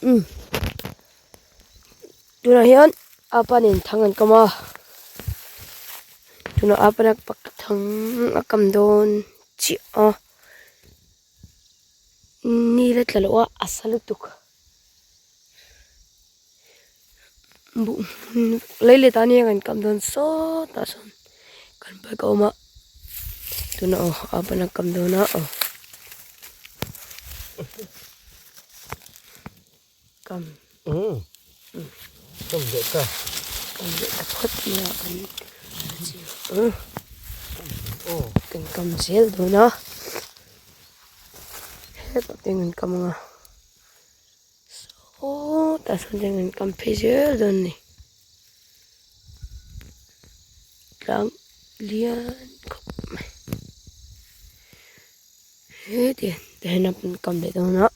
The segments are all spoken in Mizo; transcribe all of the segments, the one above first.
Umm tunah hian apa nen thang an kam a tunah apa nen thang a kam dawn chiah a ni la tla loh a a sa lutuk buh hmun lei leh tan hian kan kam dawn sawtah sawn kan bike a awm a tunah aw apa nen a kam dawn a aw. Kam. Umm. Kam leh ta. Kam leh ta phawt mai a kan umm. Kan kam zel dawn a. Hetah te kan kam ang a. Sawtah sawn te kan kam phei zel dawn a ni. Tlang lian khawp mai. Heti tihian a kam leh dawn a.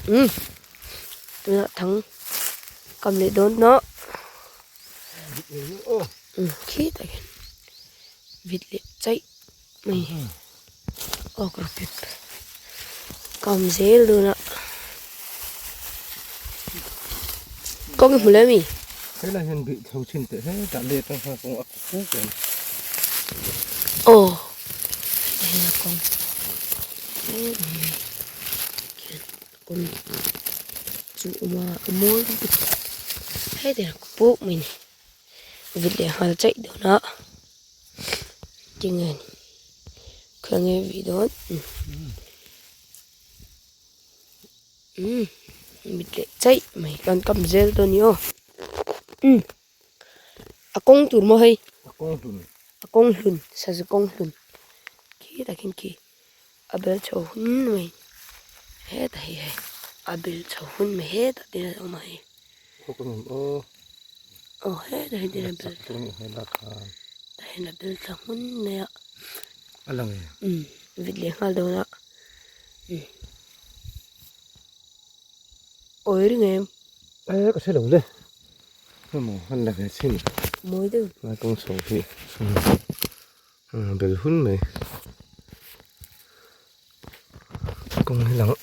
Umm tunah thang kam leh dawn a umm khitah khian vit leh chaih mai aw ka pip kam zel dawn a kawng i hmu le mi helai hian bih chho chin teh hetah let a nghak kawng a kuk em aw hei a kawng kawng chu awm a a mawi lutuk heti ang puk mai ni. Vit leh nghal chaih dawn a tinge ni khaw nge vih dawn umm vit leh chaih mai kan kam zel dawn a ni aw umm a kawng tur maw hei a kawng hlun a kawng hlun sazu kawng hlun khitah khian khi a bel chho hun mai hetah hi hei a bel chho hun mai hetah te hian a awm a hei. Aw hetah hian a bel tah hian a bel thla hmun mai a umm vit leh nghal dawn a umm awi ring em. E ka hre lo le hemaw han la ve chhin mawi deuh lai kawng chho hi bel hun mai. Kawng hi lang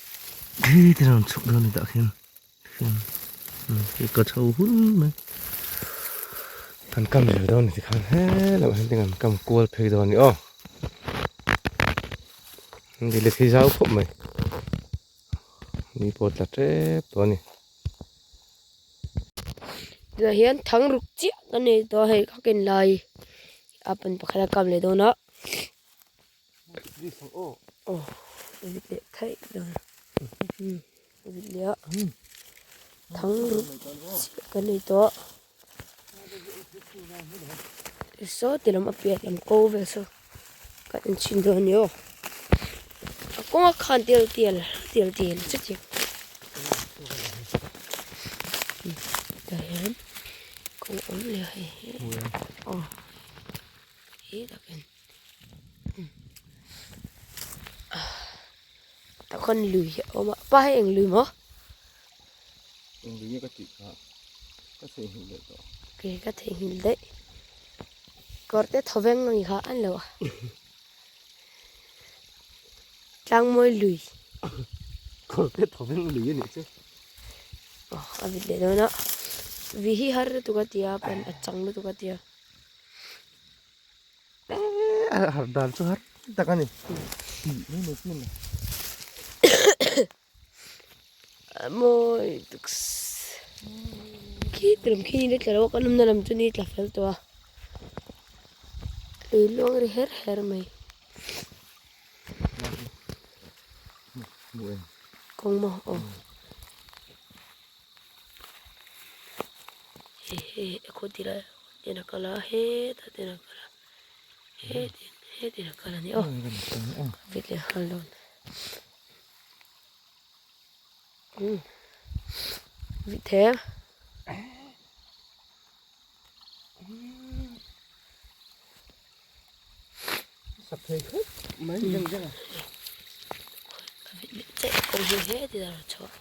khi te rawn chhuk dawn a ni tah khian khi ka chho hun mai kan kam zel dawn a ni tikhan helaiah hian tin an kam kual phei dawn a ni aw an ti let hi zau khawp mai ni pawh tla tep tawh a ni. Tunah hian thang ruk chiah kan nei tawh a hei ka ken lai a pan pakhat a kam leh dawn a. Aw vit leh theih dawn vit leh a thang ruk chiah kan nei tawh saw ti lam a piah lam ko vel saw kan en chhin dawn a ni aw a kawnga khan tial tial tial tial chutiang tah hian kawng awm leh a hei hi aw hetah khian. Tah khawn lui hi a awm a pa hei eng lui maw? Eng lui nge ka tih kha ka theihnghilh leh tawh. Kei ka theihnghilh daih kawr te thaw veng ang kha an lo a tlangmawi lui. Kawr te thaw veng lui a nih chu. Aw a vit leh dawn a vi hi har lutuk a tia pan a chang lutuk a tia. Har dan chu har tak a ni. Tih mai mai chu a ni. Mawi tuk khi tlem khi ni tla lo a kan awmna lam chu ni tla fel tawh a lui luang ri her her mai. Kawng maw aw. Hei hei a khaw ti lai. Tin a kal a hetah tin a kal a hetin hetin a kal a ni aw vit leh nghal dawn umm vit thei a. Sak thei khawp mai zeng zeng a. Vit leh che kawng hi hetin a rawn chhuah a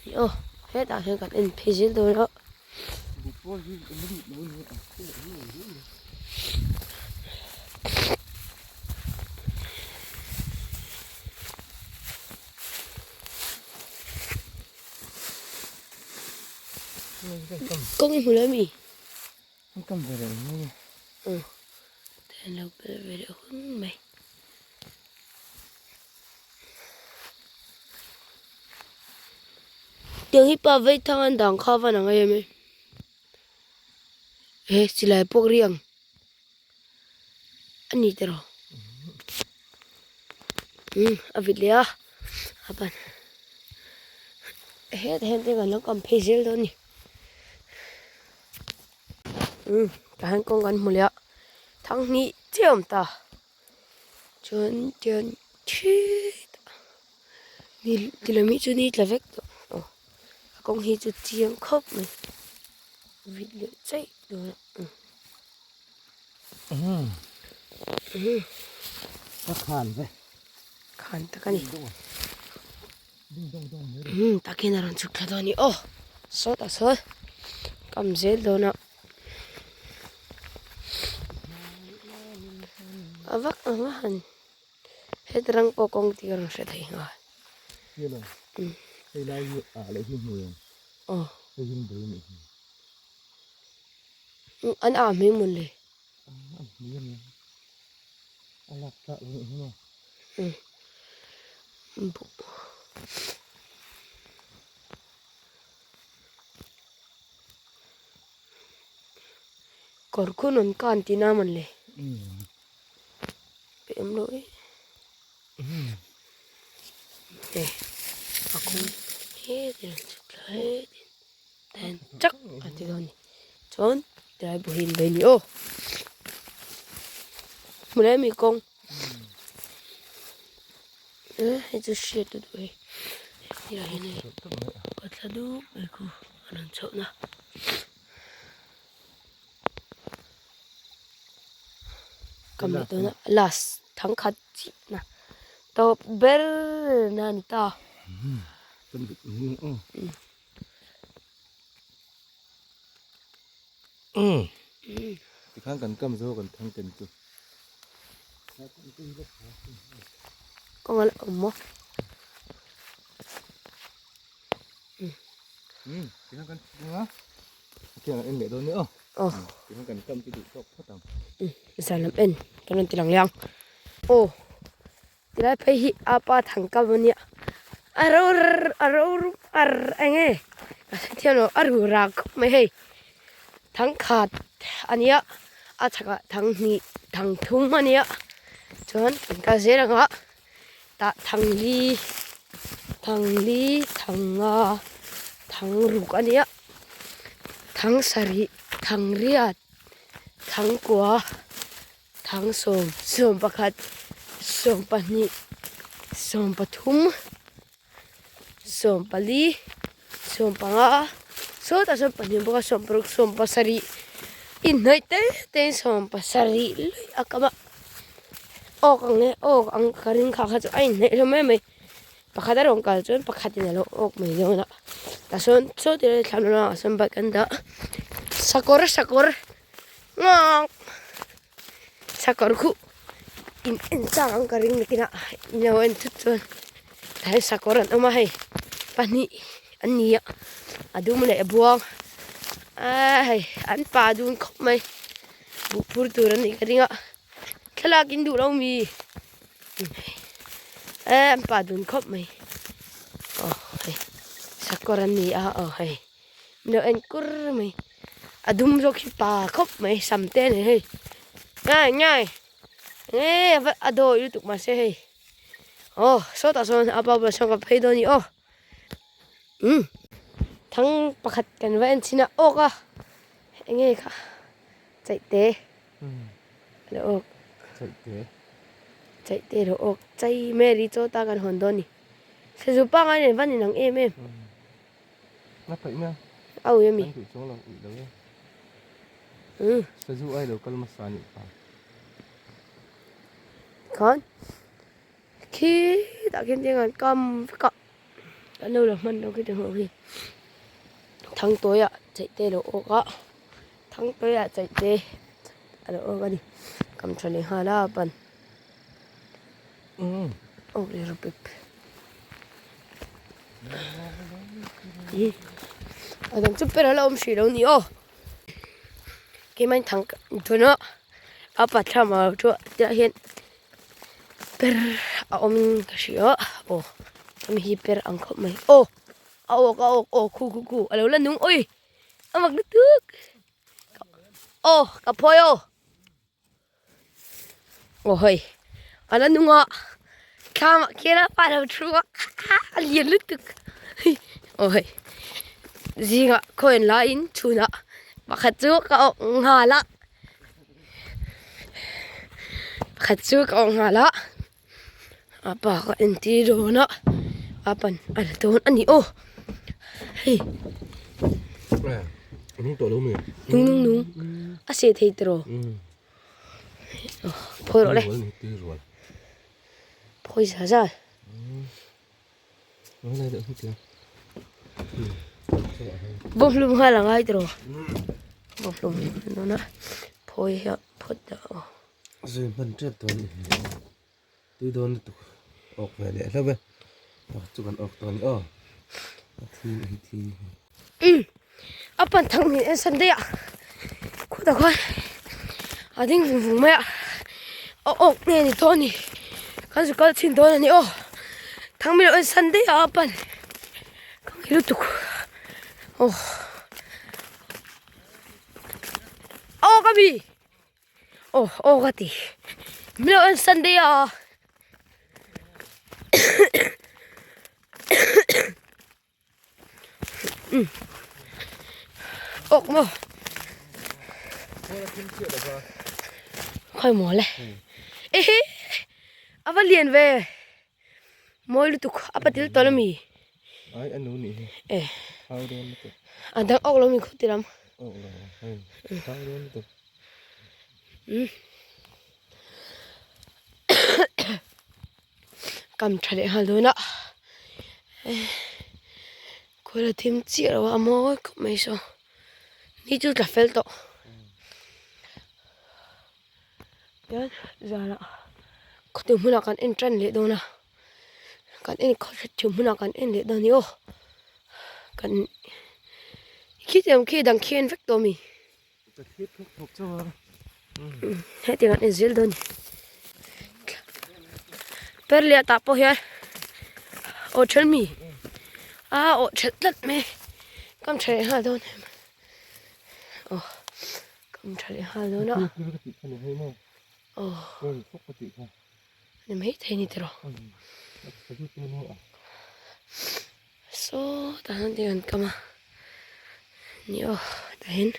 ni aw hetah hian kan en phei zel dawn a. Kawng i hmu lo ami? Kam ve leh mai. Aw, ten lo bel ve leh hun mai. Tiang hi pa vei thang an dang kha van ang em e. He silai pawk ri ang. A ni tiraw. Um a vit leh a. A ban. Hetah hian te kan lo kam phei zel dawn a ni. Um tah hian kawng kan hmu leh a. Thang hnih chiah a awm ta. Chuan tian khitah ni ti leh chu ni tla vek tawh aw a kawng hi chu chiang khawp mai vit leh chaih dawn a um ka khan ve khan tak a ni um takin a rawn chhuk thla dawn a ni aw sawtah sawn kam zel dawn a. A vak ang a han heti rang pawh kawng tih ka rawn hre thei nghal. Aw an ah hming mawn le. Kawr khu nawn kan tih na mawn le pe awm lo e e a kawng heti rawn chhuk thla heti tan chak a ti dawn a ni chuan tilai pawh hi an bei a ni aw hmu leh ami kawng e hei chu hriat a duh hei hetiang hian hei ka thla dup mai khu a rawn chhoh na. Ka meh tawhna last thangkhat chih na tawp ber na a ni ta. Tikhan kan kam zo kan thang ken chu. Kawng a la awm maw? Tikhan kan thing a. Khian an en leh dawn nia aw. Aw. Tikhan kan kam chu duh tawk phawt ang. Zan lam en kan rawn ti lang leh ang. Aw. Tilai phei hi a pa thang kam a nia. A ro a ro ar eng nge ka hre thiam lo a ru rak khawp mai hei. Thang khat a nia a chhakah thang hnih thang thum a nia chuan kan kal zel ang a tah thang li thang li thang nga thang ruk a nia thang sarih thang riat thang kua. Thangsawm, 11, 12, 13, 14, 15, sawtah sawn pahnih bawk a 16, 17 inhnawih te te in 17 luih a kam a awk ang e awk ang ka ring kha kha chu a inhnaih hlawm em mai pakhat a rawn kal chuan pakhat in a lo awk mai dawn a tah sawn saw ti lai thlam lamah sawn bike an dah sakawr sakawr. Ngawk sakawr khuh in en chak ang ka ring nakin ah in lo en thut chuan tah hian sakawr an awm a hei pahnih an ni a a dum leh a buang aa hei an pa dun khawp mai buh phur tur an nih ka ring a thlalak in duh lo mi eh an pa dun khawp mai aw hei sakawr an ni a aw hei. Min lo en kur mai a dum zawk hi pa khawp mai sam te a ni hei ngai ngai nge a dawi lutuk mahse hei aw sawtah sawn a pa bulah sawn ka phei dawn a ni aw umm thang pakhat kan va en chhin a awk a eng nge kha chaih te a lo awk chaih te a lo awk chai Mary chaw ta kan hawn dawn a ni sazu pangngai nen va ni nang em em. Na paih na. A ui ami. Kan duh chuang lo ui lo e. Ừ. Sazu ai lo kal hmasa nih kha. Khan. Khi tah khian tiang an kam vek a. Kan lo la hman lo khi te ho khi. Thang tawi ah chei te lo awk a. Thangtawia chaih te a lo awm a ni. Kam tha leh nghal a pan. Awk leh rawh pep. A dang chu ber a la awm hrih lo ni aw. Keimah thang tuna a pa thlam a thu tah hian per a awm in ka hria aw hemi hi per ang khawp mai aw a awk a awk aw khu khu khu a lo la nung awi a mak lutuk aw ka phawi aw aw hei a la nung a thlam ah khian a pa lo thu a a lian lutuk aw hei zingah khawian laiin chhunah pakhat chu ka awk nghal a pakhat chu ka awk nghal a a pa ka entir dawn a a pan a la dawn a ni aw hei nung nung nung a seh thei tiraw phawi rawh le phawi za za. Bawnghlum nghal a ngai tiraw bawnghlum dawn a phawi hian phawt dah aw. Zui hman tep dawn a ni tui dawn lutuk awk ve leh hlauh e pakhat chu kan awk tawh a ni aw a thi a hi thi. Umm a pan thang hmel en san daih a khutah khuan a ding vung vung mai a a awk nge ni tawh a ni kan zu kal chhin dawn a ni aw thang hmel en san daih a a pan ka ngei lutuk aw aw ka mi aw aw ka ti hmel en san daih a. Awk maw khawi maw le ehe a va lian ve mawi lutuk a patil tawlh ami ai a nu nih hi e a dang awk lo mi khuti lam awk lo hei thau dawn lutuk Kam tha leh nghal dawn a khawl a thim chiah lo a a mawi khawp mai saw ni chu tla fel tawh tichuan zanah khawtui hmunah kan en tan leh dawn a kan en khawtui hmunah kan en leh dawn a ni aw kan khitiang khi dang khi a en vek tawh a mi. Hetiang an inzil dawn a ni. Perliah tah pawh hian aw then mi a aw thelh tlat mai kam tha leh nghal dawn em aw kam tha leh nghal dawn a aw ni mai thei a ni tiraw Saw tah hian thil an kam a ni aw tah hian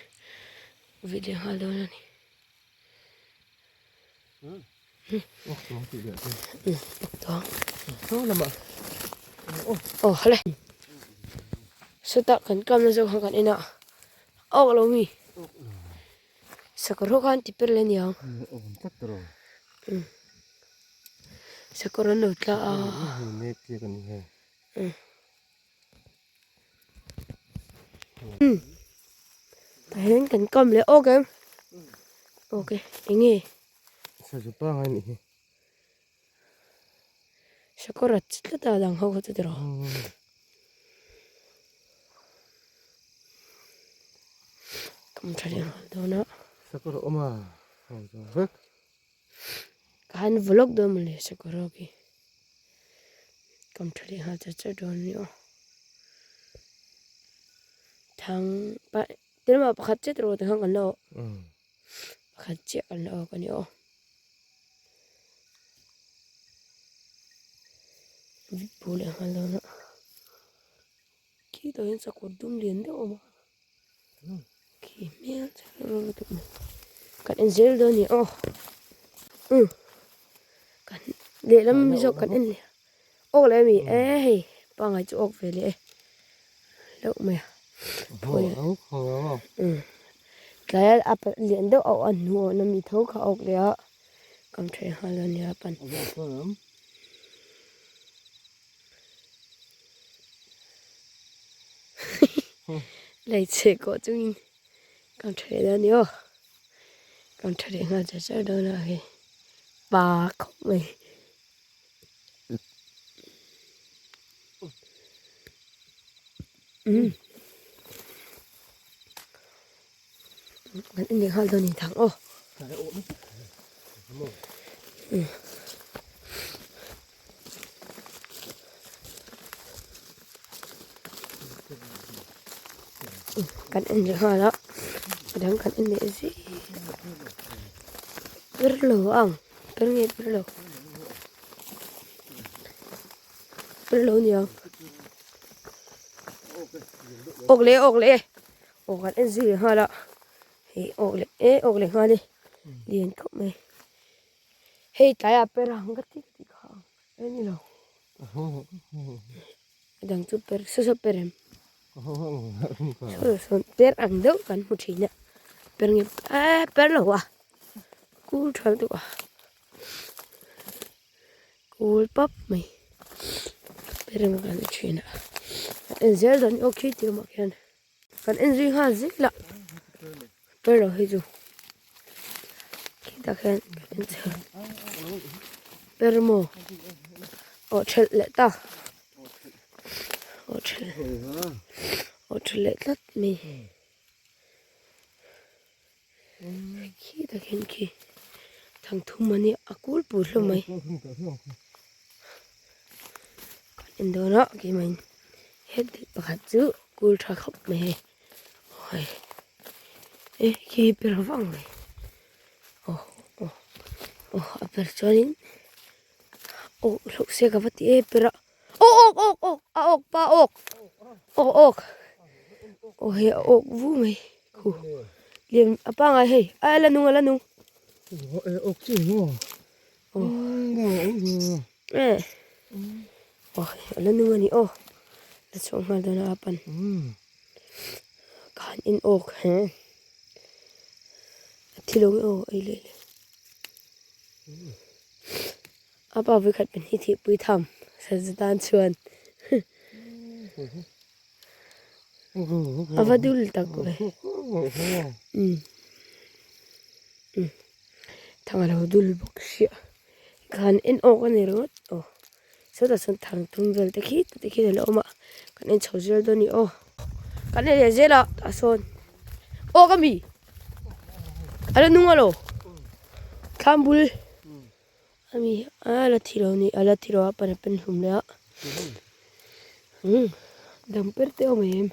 video nghal dawn a ni aw hale sawtah kan kam na zawk khan kan en a awk lo mi sakawr ho khan ti per leh a niang sakawr an lo tla a. Tah hian kan kam leh awk em awk e eng nge sazu pangai nih hi sakawr a chi tlat a dang ho kha chu tiraw kam tha leh nghal dawn a sakawr a awm a ho zawng vek ka han vlog dawn mawle sakawr ho khi. Kam tha leh nghal chat chat dawn a ni aw. Thang pa tlema pakhat chiah tur te khan kan la awh. Pakhat chiah kan la awk a ni aw. Vit bu leh nghal dawn a. Khi tawh hian sakawr dum lian deuh a awm a. Khi hmel chu lutuk mai. Kan en zel dawn a ni aw. Umm kan lehlam mi zawk kan en leh awk leh ami e hei pangai chu awk ve leh e hlauh mai a umm tlai a lian deuh a awh a hnu a awhna mi tho kha a awk leh a kam tha nghal a nia pan. Lei chhe kawh chungin. Kan tha leh dawn a ni aw. Kan tha leh nghal char char dawn a hei pa khawp mai. Umm kan en leh nghal dawn a ni thang aw. Umm. Kan en leh nghal a a dang kan en leh zet ber lo ang ber nge ber lo ber lo a ni ang awk leh awk leh aw kan en zui leh nghal a hei awk leh e awk leh nghal e lian khawp mai. Hei tlaiah per ang ka ti ka tih kha ang e ni lo a dang chu per saw saw per em saw saw per ang deuh kan hmu thin a per nge eh per lo a kul tha lutuk a kul pap mai per ang kan hmu thin a en zel dawn aw khi tih awmah khian. Kan en zui nghal zel a per lo hi chu khitah khian kan en chho per maw aw thelh leh ta aw thelh aw thelh leh tlat mai khitah khian khi thangthum a nia a kul pur hlawm mai. Kan en dawn a keimah in heti pakhat chu kul tha khawp mai hei aw hei e khi hi per vang mai aw aw aw a per chuanin aw hlauh se ka va ti e per a aw awk awk awk a awk pa awk aw awk aw hei a awk vu mai khu lian a pangai hei a la nung a la nung awk chi maw Eh. Oh, ala nung ani aw. La chhuak nghal dawn a apan. Ka han en awk he. A thi lo nge aw ei leh leh. Apa vui khat pen hi thih pui tham. Sa tan chuan. A va dul tak ve. Um. Um. Thang a lo dul bawk sia khan en awk a ni ringawt aw sawtah sawn thang thum vel te khi te khi a lo awm a kan en chho zel dawn a ni aw kan en leh zel a tah sawn awk a mi a la nung alo thlam bul a mi a la thi lo a ni a la thi lo a pan a pen hlum leh a umm dang per te a awm em.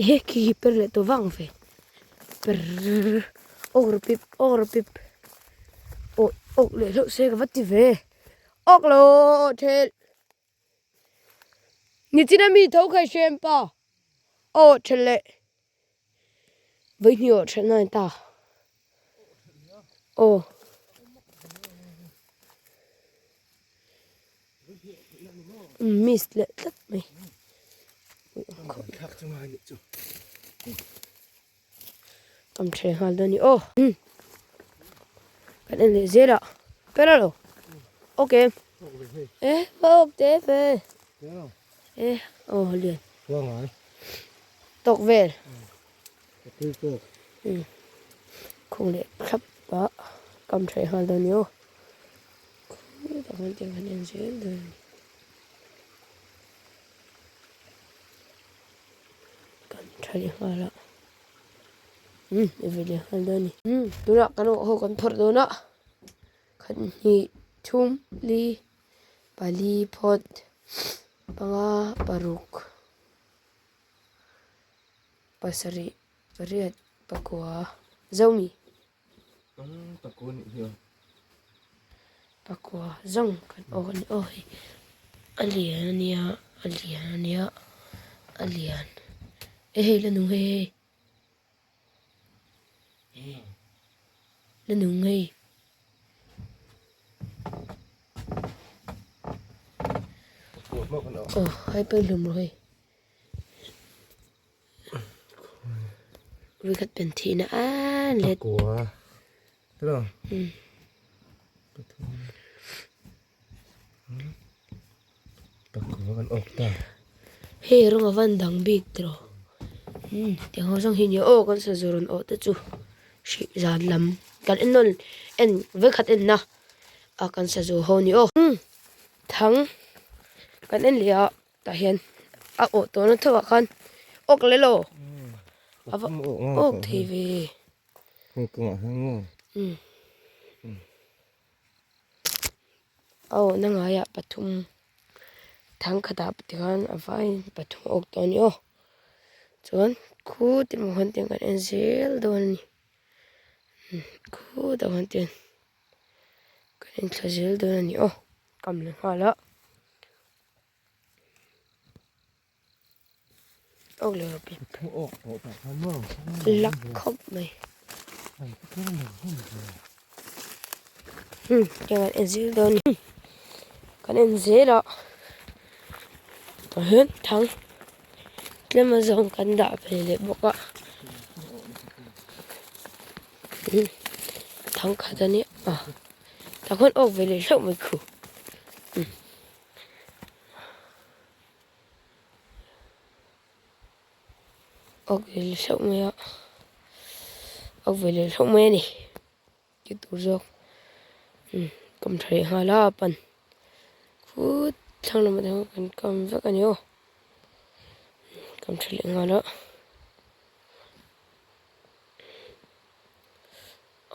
He khi hi per leh tawh vang ve per awk ru pip awk ru pip aw awk leh hlauh se ka va ti ve awk lo thelh nichin ami tho kha i hrem pa aw thelh leh. Vawihnih awh ṭhelh na a ni ta. Aw. Miss leh tlat mai. Kam ṭhe nghal dawn a ni aw. Kan en leh zel a. Pen a lo. Okay. Eh, va awk te ve. Eh, aw lian. Tawk vel. Khung leh thlap a kam tha leh nghal dawn a ni aw. Khung tak hian tiang hian en zel dawn a ni. Kam tha leh nghal a. Umm i ve leh nghal dawn a ni. Umm tunah kan awh ho kan phawrh dawn a. Khat hnih thum li pali phawt panga paruk. Pasarih pariat pakua zomi Pakua nih hi aw. Pakua zawng kan awk a ni aw hei a lian a nia a lian a nia a lian e hei la nung hei hei la nung hei. Aw hai pawh hlum rawh hei. Vikhat pen thihna a let. Pakua. Tilo. Pakua kan awk ta. Hei rawng a van dang bik tiraw. Umm tiang ho zawng hi nia aw kan sazu rawn awh te chu hrih zan lam kan en nawn en vawikhat en na a kan sazu ho ni aw. Umm thang kan en leh a tah hian a awh tawh na tho ah khan awk leh lo a va awk thei ve. Umm. A awhna ngaiah pathum thangkhatah tikhan a vaiin pathum a awk tawh a ni aw chuan khuti emaw khan tiang kan en zel dawn a ni khutah khan tiang kan en thla zel dawn a ni aw kam leh nghal a. Awk leh rawh lak khawp mai hmm tiang kan en zel dawn a ni kan en zel a tah hian thang tlem a zawng kan dah ve leh bawk a hmm thang khat a nia tah khuan awk ve leh hlauh mai khu. Awk ve leh hlauh mai a awk ve leh hlauh mai a ni tih tur zawk umm kam tha leh nghal a pan khut thlang lamah te khan kan kam vek a ni aw kam tha leh nghal a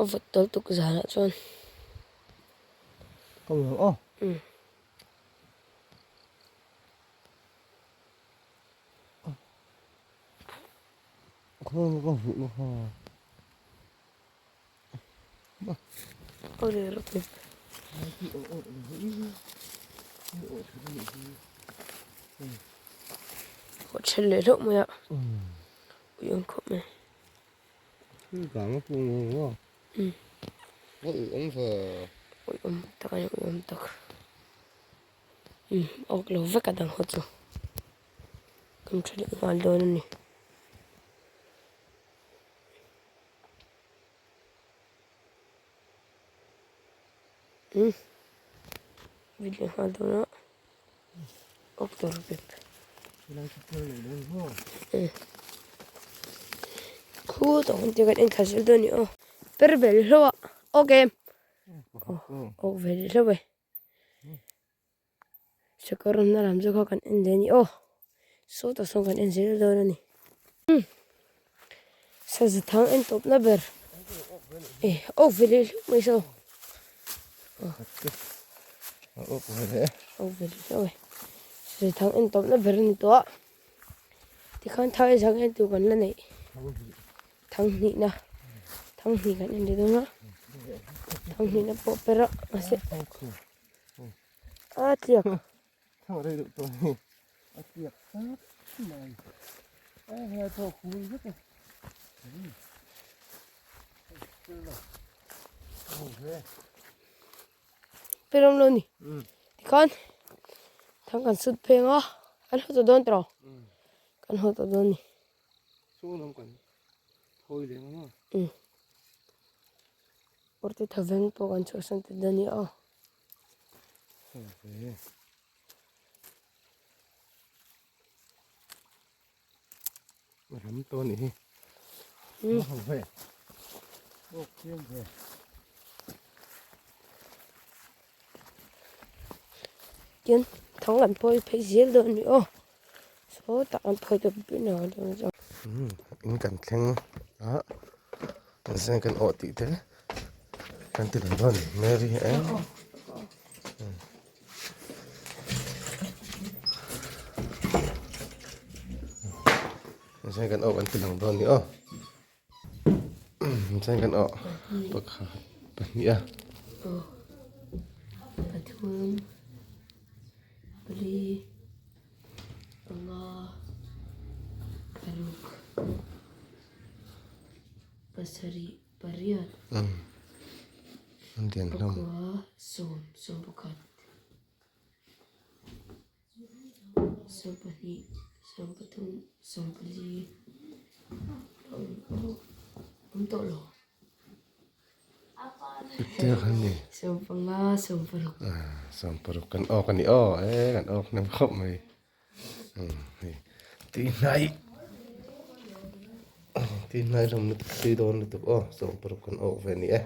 a vawt tawl tuk zanah chuan. Umm. Aw then leh hlauh mai a ui ang khawp mai. Ui awm tak a ni ui awm tak. Umm awk lo vek a dang ho chu kan tha leh nghal dawn a ni. Umm vit leh nghal dawn a awk tur pep khutah khawn tiang kan en thla zel dawn a ni aw per vel hlauh a awk em awk vel hlauh e. Sakawr awmna lam chu kha kan en leh a ni aw sawtah sawn kan en zel dawn a ni sazu thang en tawp na ber e awk ve leh hlauh mai saw awk ve leh hlauh e sazu thang en tawp na ber a ni tawh a tikhan thai zang en tur kan la neih. Thang hnihna thang hnih kan en leh dawn a thang hnihna pawh per a mahse a tliak per awm lo a ni tikhan thang kan sut pheng a kan haw tawh dawn tawh kan haw tawh dawn a ni. Saw lam kan thawi leh ang a. Umm. Kawrte thaveng pawh kan chhuahsan ta dawn a ni aw. Ram tawh a nih hi. Umm. Tin thang lam pawh hi phei zel dawn a ni aw. Saw tak an phawi ta pin a Umm in kan thleng a kan zeng kan awh tih te kan ti lo dawn Mary eng zeng kan awh kan ti lang dawn a ni aw zeng kan awh pakhat pahnih a. Pali panga paruk pasarih pariat pakua sawm sawm pakhat sawm pahnih sawm pathum sawm pali awm tawh lo. Ipte khan ni. Sawmpanga sawmparuk. Sawmparuk kan awk a ni aw e kan awk hnem khawp mai. Hei tui hnai tui hnai hlawm lutuk tui dawn lutuk aw sawmparuk kan awk ve a ni e.